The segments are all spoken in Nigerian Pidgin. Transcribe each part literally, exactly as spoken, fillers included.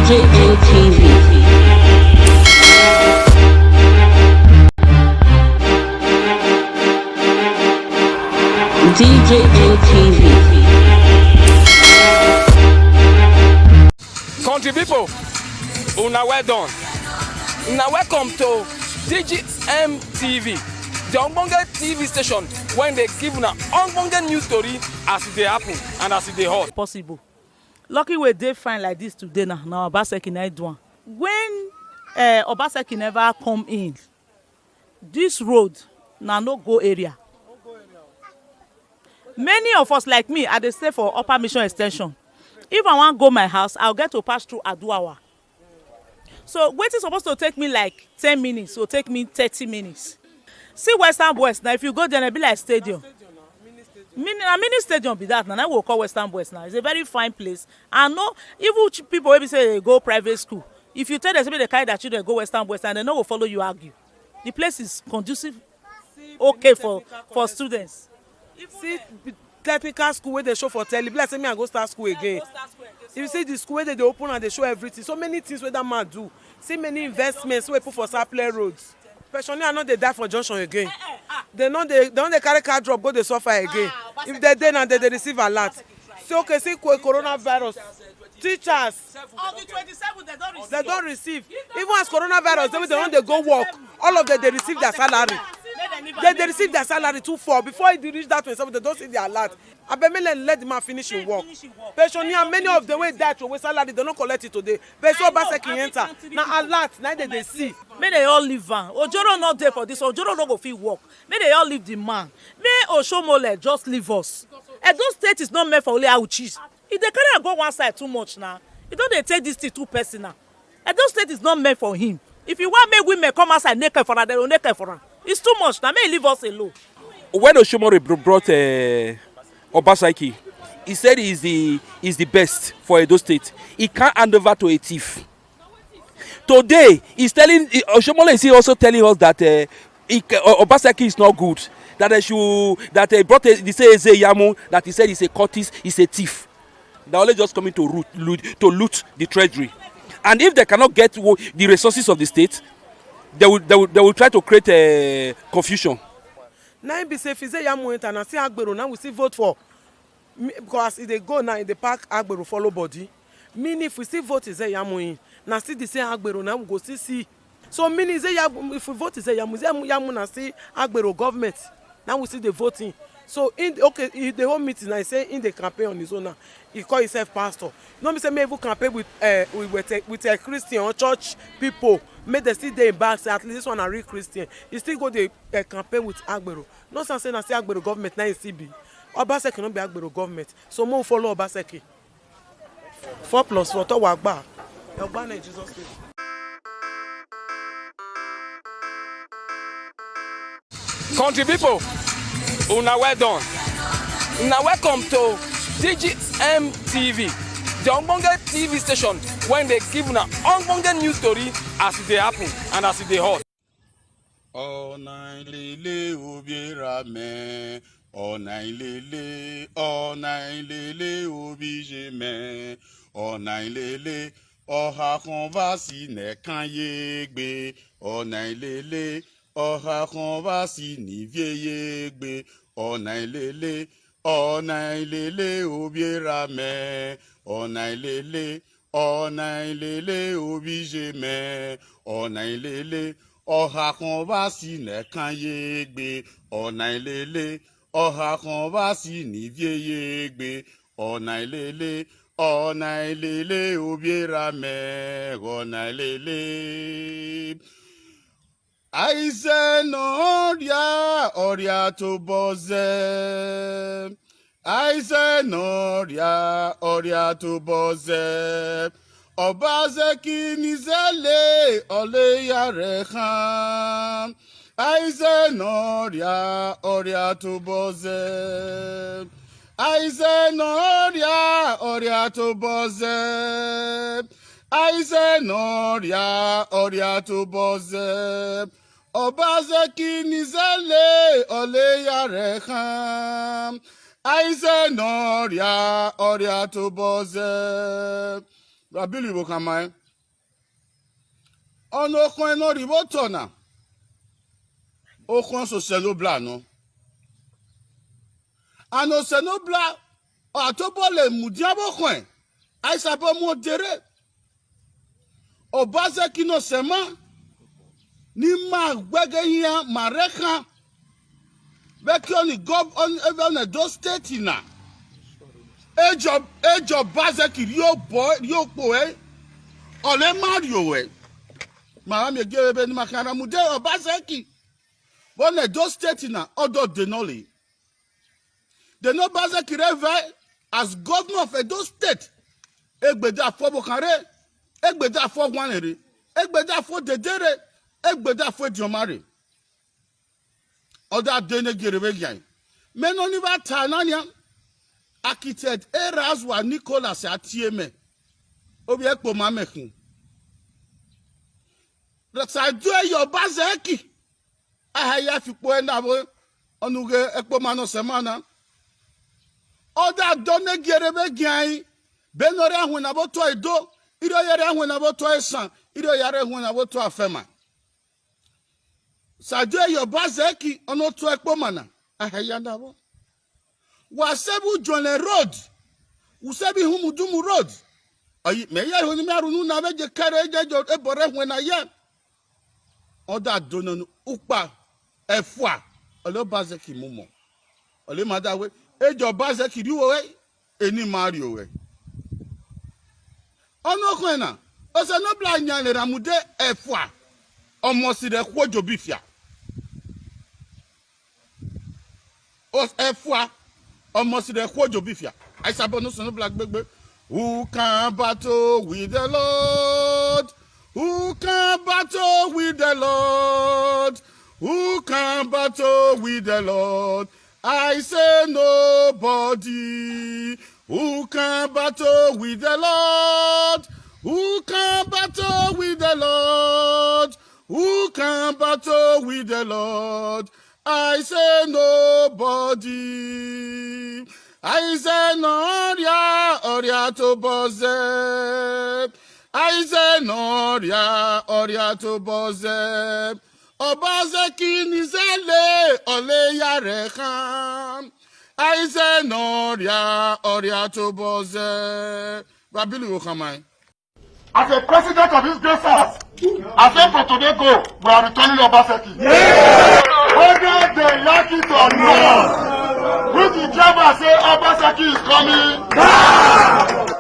J N T V. D J N T V. Country people, una well done. Una welcome to D G M T V, the ogbonge T V station when they give una ogbonge news story as e dey happen and as e dey hot. Possible. Lucky we dey fine like this today na, na Obaseki na do am. When uh, Obaseki never come in, this road na no go area. Many of us, like me, I dey stay for Upper Mission Extension. If I wan go my house, I'll get to pass through Aduawa. So wetin suppose to take me like ten minutes go take me thirty minutes. See Western Boys na, if you go there, e be like stadium. Mini, na mini stadium be that na, na we call Western Boys na. It's a very fine place. And no, even ch- people wey be say they go private school, if you tell them say make they carry their children go Western Boys, and they no go follow you argue. The place is conducive, okay for for students. See technical school wey dey show for telly, be like say me I go start school again. If you see the school wey dey dey open and dey show everything, so many things wey that man do. See many investments wey put for Sapele Road. Pensioner no dey die for junction again. They no dey they no dey carry car drop go dey suffer again. If they dey na they dey receive alert. Say okay, see co- coronavirus. Teachers, of the twenty-seven, they don receive. They don receive. Even as coronavirus dey, they don dey go work. All of them dey receive their salary. They dey receive their salary too far. Before e reach that twenty-seven, they don see their alert. Abeg make dem let the man finish him work. Pensioner, many of them wey die throway salary, they no collect it today. But so Obaseki enter, na alert na they dey see. Make they all leave am. Ojoro no dey for this. Ojoro no go fit work. Make they all leave the man. Make Oshomole just leave us. Edo State is not meant for only Auchis. E dey carry am go one side too much na. E don dey take this thing too personal. Edo State is not meant for him. If you want make women come outside naked for am, they will naked for am. It's too much na. Make e leave us alone. When Oshomole br- brought uh, Obaseki, he said he's the he's the best for Edo State. He can't hand over to a thief. Today, he's telling he- Oshomole is also telling us that uh, he, ca- O- Obaseki is not good. That they should that they brought a, they say Eze Yamu, that he said he's a cultist, he's a thief. They're only just coming to root, loot, to loot the treasury. And if they cannot get wo- the resources of the state, they will, they will, they will try to create a confusion. Na im be say if Eze Yamu enter, na still Agbero na we still vote for. Me- because as e dey go now, e dey pack Agbero follow body. Meaning if we still vote Eze Yamu in, na still the same Agbero na we go still see. So meaning Eze Yamu, if we vote Eze Yamu, Eze Yamu na still Agbero government. Now we see the voting. So in okay, in the whole meeting, I say in the campaign on his own now. He call himself pastor. No be say me even campaign with uh, with with a, with a Christian or church people. Make they still dey in back. Say at least this one a real Christian. He still go dey uh, campaign with Agbero. No say say na say Agbero government na him still be. Obaseki no be Agbero government. So mo follow Obaseki. Four plus four, to wa gba. Ẹ gba na Jesus name. Country people, una well done. Una welcome to D G M T V, the ogbonge T V station when they give una ogbonge news story as e dey happen and as e dey hot. Ọ̀nà ìlélẹ̀ òbí ra mẹ́. Ọ̀nà ìlélẹ̀, ọ̀nà ìlélẹ̀ òbí ṣe mẹ́. Ọ̀nà ìlélẹ̀, ọ̀hà kan bá sí nìkan yé gbé. Ọ̀nà ìlélẹ̀, ọ̀hà kan bá sí nìvié yé gbé. Ọ̀nà ìlélẹ̀, ọ̀nà ìlélẹ̀ òbí ra mẹ́. Ọ̀nà ìlélẹ̀, ọ̀nà ìlélẹ̀ òbí ṣe mẹ́. Ọ̀nà ìlélẹ̀, ọ̀hà kan bá sí nìkan yé gbé. Ọ̀nà ìlélẹ̀, ọ̀hà kan bá sí nìvié yé gbé. Ọ̀nà ìlélẹ̀, ọ̀nà ìlélẹ̀ òbí ra mẹ́. Ọ̀nà ìlélẹ̀. Aịsa nọrịa ọrịa tụbọze. Aịsa nọrịa ọrịa tụbọze. Obaseki nizele ole ya rehan. Aịsa nọrịa ọrịa tụbọze. Aịsa nọrịa ọrịa tụbọze. Aịsa nọrịa ọrịa tụbọze. Obaseki nizele ole ya rehan. Aịsa nọrịa ọrịa tụbọze. Rabili Wokamae. Ono okwen no ribo tona. Okwen so selo bla no. Ano selo bla. Atobo le mudia bo kwen. Aisa bo mo dere. Obazeki no sema. Ni ma gbege ya mareka. Beki oni gob on even Edo State na. Ejo ejo Obazeki rio boy rio po e. Ole Mario e. Mara mi gere be ni makara mude Obazeki. Bon Edo State na odo denoli. They know Obazeki reve as governor of Edo State. Egbede afọ Bokare, egbede afọ Gwanere, egbede afọ Dedere, egbede afọ Diomare. Oda dene gerebe gyan. Meno ni va tananya. Architect Eraswa Nicholas Atieme. Obi ekpo mamekun. Rasa do eyo Obazeki. Aha ya fikpo ena bo onuge ekpo mano semana. Oda done gerebe gyan. Benore ahun na bo to Edo. Iro yare ahun na bo to Esan. Iro yare ahun na bo to Afema. Sajo eyo Obazeki ono to ekpo mana. Aha ya na bo. Wasebu Jone Road. Usebi Humudumu Road. Ayi me ya honi me arunu na veje kare eje jo ebore hwe na ya. Oda donon ukpa efua. Ole Obazeki mumo. Ole madawe. Ejo Obazeki riwo we. Eni Mario we. Ono kwena. Ose no bla nyane ramude efua. Omosi re kwojo bifia. Os efua. Omosi re kwojo bifia. Aisa bo no sono black gbegbe. Who can battle with the Lord? Who can battle with the Lord? Who can battle with the Lord? I say nobody. Who can battle with the Lord? Who can battle with the Lord? Who can battle with the Lord? I say nobody. I say no ria oria to boze. I say no ria oria to boze. Obazeki ni zele ole yare khan. I say no ria oria to boze. Rabili Wokamae. As a president of this great house, I say from today go, we are returning Obaseki. Whether they like it or not, we the driver say Obaseki is coming.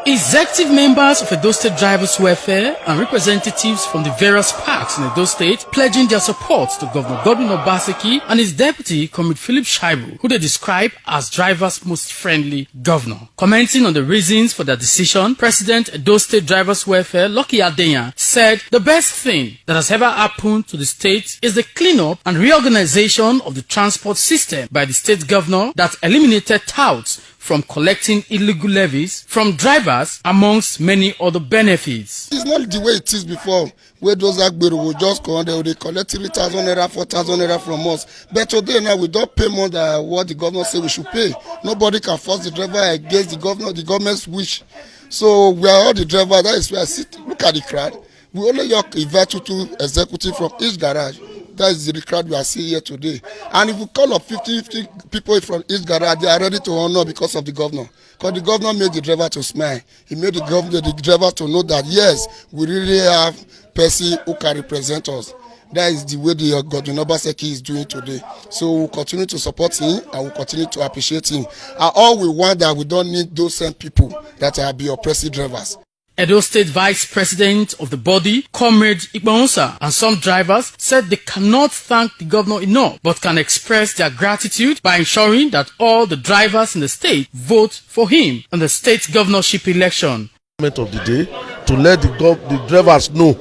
Executive members of Edo State Drivers Welfare and representatives from the various parks in Edo State pledging their support to Governor Godwin Obaseki and his deputy, Comrade Philip Shaibu, who they describe as drivers' most friendly governor. Commenting on the reasons for their decision, President Edo State Drivers Welfare, Lucky Adenya, said the best thing that has ever happened to the state is the cleanup and reorganization of the transport system by the state governor that eliminated touts from collecting illegal levies from drivers, amongst many other benefits. It's not the way it is before, where those Agbero will just come, they will dey collect three thousand naira, four thousand naira from us. But today now, we don't pay more than what the government say we should pay. Nobody can force the driver against the government, the government's wish. So we are all the driver. That is why I sit. Look at the crowd. We only yoke a two executive from each garage. That is the crowd we are seeing here today. And if we call up fifty, fifty people from each garage, they are ready to honor because of the governor. Because the governor made the driver to smile. He made the governor, the driver to know that yes, we really have person who can represent us. That is the way the Godwin Obaseki is doing today. So we'll continue to support him and we'll continue to appreciate him. And all we want that we don't need those same people that are be oppressive drivers. Edo State Vice President of the body, Comrade Igbonsa, and some drivers said they cannot thank the governor enough, but can express their gratitude by ensuring that all the drivers in the state vote for him in the state governorship election. Of the day to let the gov the drivers know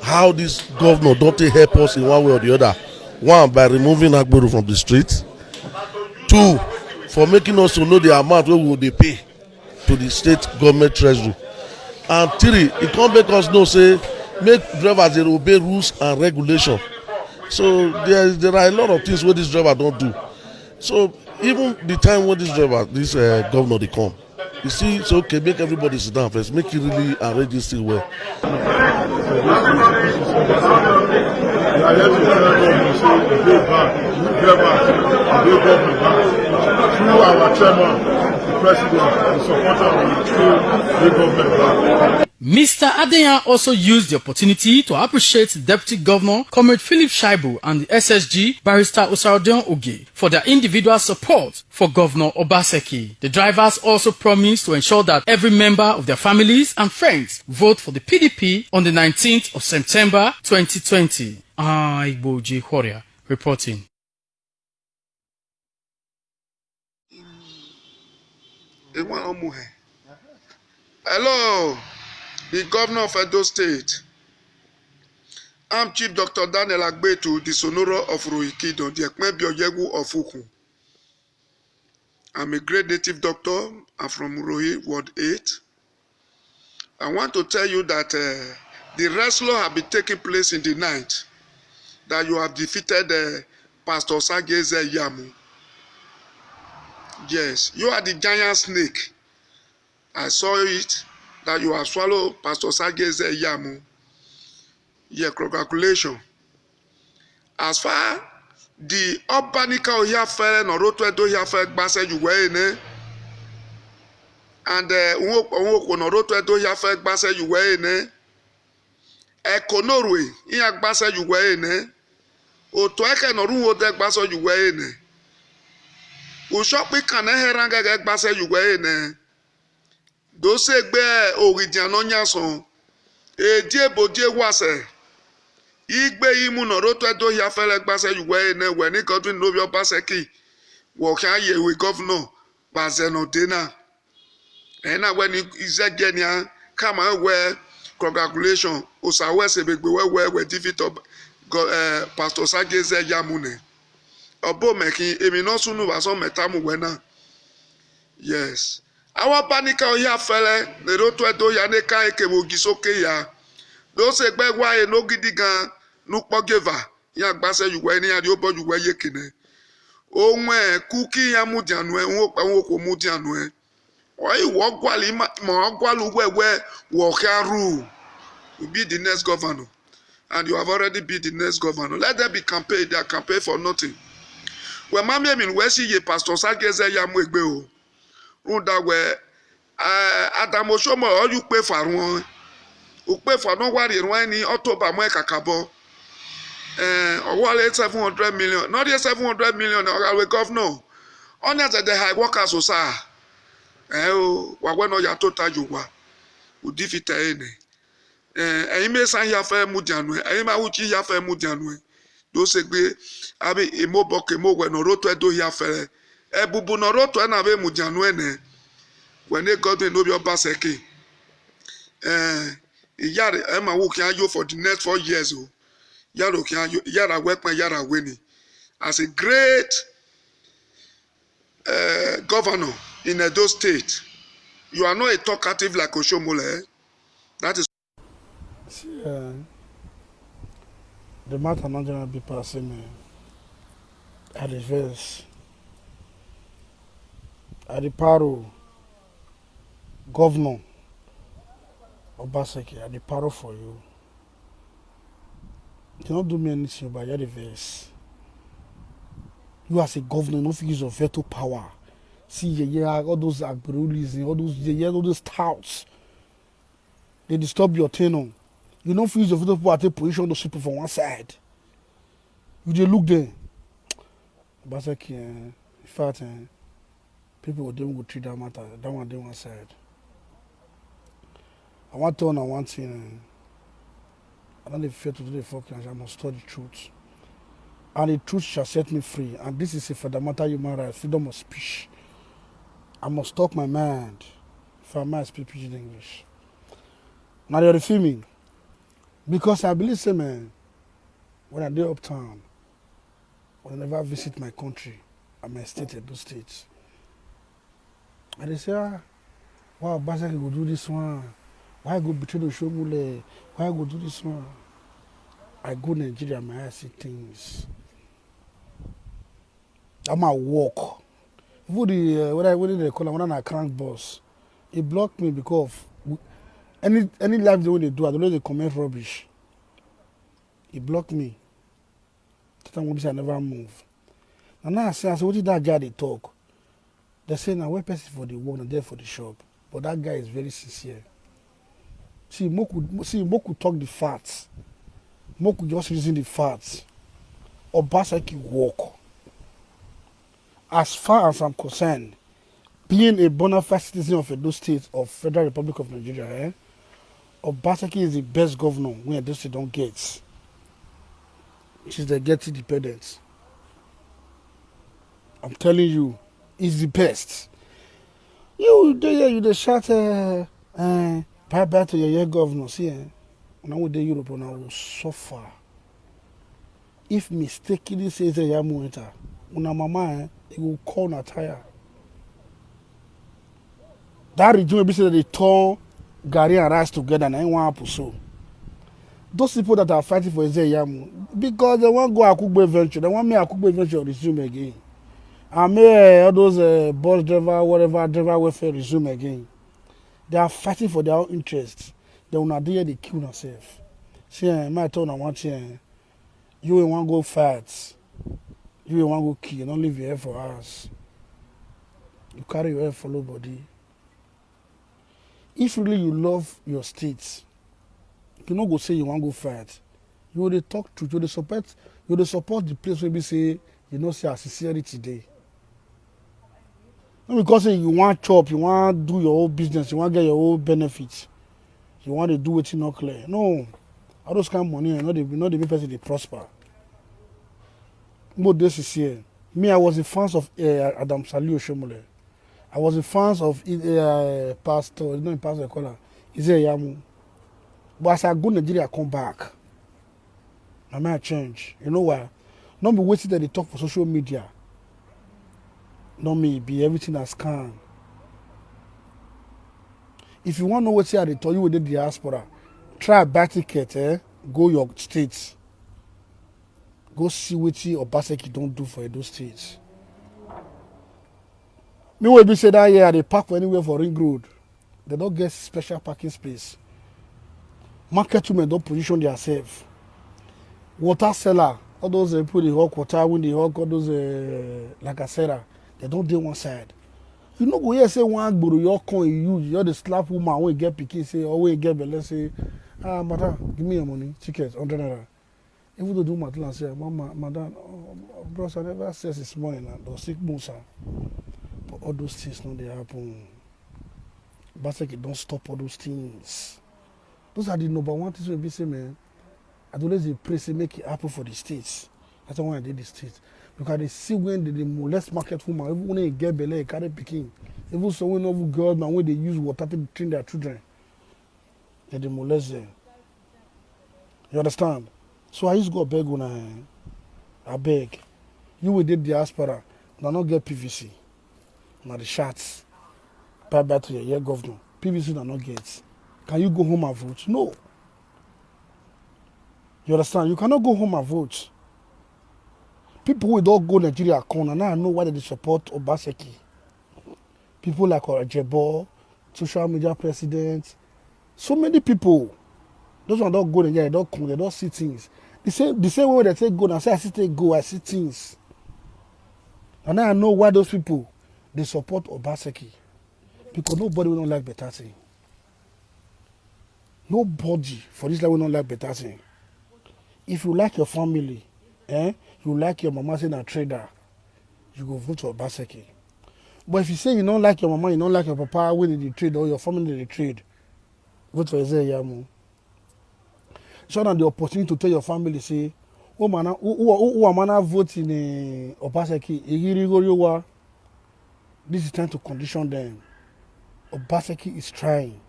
how this governor don't take help us in one way or the other. One, by removing Agbero from the street. Two, for making us to know the amount we will dey pay to the state government treasury. And three, e come make us know say make drivers dey obey rules and regulation. So there, there are a lot of things wey this driver don do. So even the time when this driver, this uh, governor dey come, You see, it's okay, make everybody sit down first, make you really arrange this thing well. Through our chairman, the president, the supporter, we still the government back. Mister Adeyan also used the opportunity to appreciate Deputy Governor Comrade Philip Shaibu and the S S G Barrister Osarodion Oge for their individual support for Governor Obaseki. The drivers also promised to ensure that every member of their families and friends vote for the P D P on the nineteenth of September twenty twenty. Ah, Igbo J Warrior reporting. Hello, the governor of Edo State. I'm Chief Doctor Daniel Agbetu, the Sonoro of Ruikido, the Ekmebio Yegu of Ukwu. I'm a great native doctor. I'm from Rohi Ward eight. I want to tell you that uh, the wrestling have been taking place in the night, that you have defeated uh, Pastor Sageze Yamu. Yes, you are the giant snake. I saw it that you have swallowed Pastor Sageze Yamu. Yeah, congratulations. As far the Obanika Ohiafere Noroto Edo Hiafere Gbase Yuwe Ene and Nwoko Noroto Edo Hiafere Gbase Yuwe Ene, Ekonorue Iya Gbase Yuwe Ene, Otoeke Noruwode Gbase Yuwe Ene, Ushokpi Kaneherangege Gbase Yuwe Ene, Dosegbe Ogidiano Nyason, Edie Bodie Wase, Igbe Imu Noroto Edo Hiafere Gbase Yuwe Ene, Weni Godwin Nobi Obaseki, Wokia Yewe Governor, Bazeno Dena. Ena weni izegenia kama we congratulation osawe sebegbe we we we divito uh, Pastor Sageze Yamune. Obo meki emi no sunu baso metamu wena. Yes. Awa panika oya fele ne roto edo ya ne ka eke wogisoke ya. Do se gbe wa e no gidi gan nu pogeva. Ya gbase yuwe ni ya ri obo yuwe yekene. Onwe kuki ya mudianue, nwo pa nwo ko mudianue. Oyi wo gwali ma mo gwali wewe wo karu. You be the next governor. And you have already been the next governor. Let them be campaign. They are campaign for nothing. We mami emin we si ye pastor Sageze ya mu egbe o. Runda we Adamu Oshomo oyu pe farun. Ukpe farun wari run ni October mo kakabo. Eh, owale seven hundred million. Not the seven hundred million oga we governor. Only that the high workers osa. Eh o, wa we no ya tota yuwa. Udifita ene. Eh, eyin me san ya fe mudianu. Eyin ma uchi ya fe mudianu. Do se gbe abi emo bo ke mo we no roto edo ya fere. Ebubu no roto e na be mudianu ene. We ne Godwin no bi Obaseki. Eh, iyare e ma wo ki ayo for the next four years o. Yaro ki ayo, yara we pe yara we ni. As a great uh, governor in Edo State, you are not a talkative like Oshomole. That is See, uh, the matter not gonna be passing me. At the verse, at the paro, governor Obaseki, at the paro for you. You don't do me anything, but you're the verse. You as a governor, you don't use your veto power. See, yeah, yeah, all those agberulism, all those, yeah, yeah, all those touts. They disturb your tenor. You don't feel your veto power take position those people from one side. You dey look there. Obaseki, eh, in fact, eh, people go dey go treat that matter. That one dey one side. I want to know one thing. Eh. I don't dey fear to do the fucking. I must tell the truth. And the truth shall set me free. And this is a fundamental human right, freedom of speech. I must talk my mind. If I might speak pidgin English. Now they refuse me. Because I believe, say, man, when I dey uptown, when I never visit my country, and my state, Edo State, and they say, ah, why Obaseki go do this one? Why go betray the Shomule? Why go do this one? I go Nigeria, my eyes see things. I'm at work. Even the, uh, what I, what they call am, whether na crank boss. He block me because of w- any any live video wey dey do, I dey always dey comment rubbish. He block me. That time wey be say I never move. Na now I say, I say, wetin that guy dey talk? They say na where person for the work, na there for the shop. But that guy is very sincere. See, make we see, make we talk the facts. Make we just reason the facts. Obaseki work. As far as I'm concerned, being a bona fide citizen of Edo State of Federal Republic of Nigeria, eh, Obaseki is the best governor wey Edo State don get since they get independence. I'm telling you, he's the best. You dey here, you dey shout, eh, eh, bye bye to your year governor. See, eh, una wey dey Europe, una will suffer. If mistakenly say Ezeyamu enter, una mama, eh, e go call una tire. That regime wey be say they turn garri and rice together, na im wan happen so. Those people that are fighting for Ezeyamu, because they wan go Akugbe venture, they wan make Akugbe venture resume again. And make, eh, all those, eh, bus driver, whatever, driver welfare resume again. They are fighting for their own interest. Then una dey here dey kill una sef. See, eh, my turn, I want you. Eh, you wey wan go fight, you wey wan go kill, no leave your head for house. You carry your head follow body. If really you love your state, you no go say you wan go fight. You go dey talk truth, you go dey support, you go dey support the place wey be say you know say our sincerity dey. No because say you wan chop, you wan do your own business, you wan get your own benefit, you wan dey do wetin no clear. No, all those kind of money, eh, no dey, no dey make person dey prosper. Mo dey sincere. Me, I was a fans of, eh, Adam Sali Oshomole. I was a fans of, eh, Pastor, no, Pastor Kola, Ezeyamu. But as I go Nigeria, come back, na me I change. You know why? No be wetin dem dey talk for social media. No me be everything na scam. If you wan know wetin I dey tell you wey dey diaspora, try buy ticket, eh, go your state. Go see wetin Obaseki don do for Edo State. Me wey be say that year I dey park for anywhere for Ring Road. They don get special parking space. Market women don position themselves. Water seller, all those, eh, people dey hawk water, wey dey hawk all those, eh, like I said, ah, they don dey one side. You no go hear say one agboro you come, you, you just dey slap woman wey get pikin, say, or wey get belle, say, "Ah, madam, give me your money, ticket, hundred naira." Even though the woman tell am say, "Mama, madam, oh, bros, I never say this morning, na don sick moon, sir." But all those things no dey happen. Obaseki don stop all those things. Those are the number one things wey be say, man, I dey always dey pray say make it happen for the states. That's why I dey the states. Because I dey see when they dey molest market woman, even when they get belle, they carry pikin. Even so, when no good man, when they use water to train their children, they dey molest them. You understand? So I use God beg una, eh? I beg. You wey dey diaspora, una no get P V C. Na the shots. Bye bye to your year governor. P V C una no get. Can you go home and vote? No. You understand? You cannot go home and vote. People wey don go Nigeria come, and now I know why they dey support Obaseki. People like Ojebo, social media president, so many people. Those one don go Nigeria, don come, they don see things. The same, the same way they take go, na say I still take go, I see things. And now I know why those people dey support Obaseki. Because nobody wey no like better thing. Nobody for this life wey no like better thing. If you like your family, eh, you like your mama say na trader, you go vote for Obaseki. But if you say you no like your mama, you no like your papa wey dey dey trade, or your family dey dey trade, vote for Ezeyamu. So na the opportunity to tell your family say, "Oh man, who, who, who, who am I voting, eh, Obaseki? Igiri Goriowa." This is time to condition them. Obaseki is trying.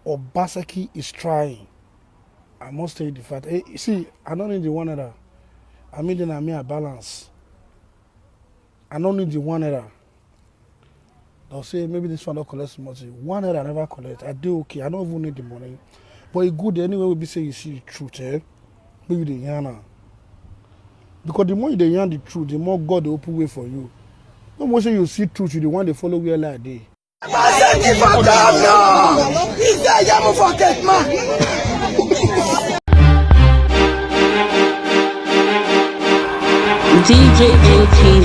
Obaseki is trying. I must tell you the fact. Eh, see, I don't need the one another. I mean, then I mean, I balance. I don't need the one another. They'll say, "Maybe this one don't collect small thing." One another I never collect. I do okay. I don't even need the money. But it good anyway. We be say you see the truth, eh? Maybe the yarn am. Because the more you dey yarn the truth, the more God dey open way for you. No more say you see truth, you the one dey follow where lie dey. Send him for down now. He say, "Yamu for Ketman." D J N T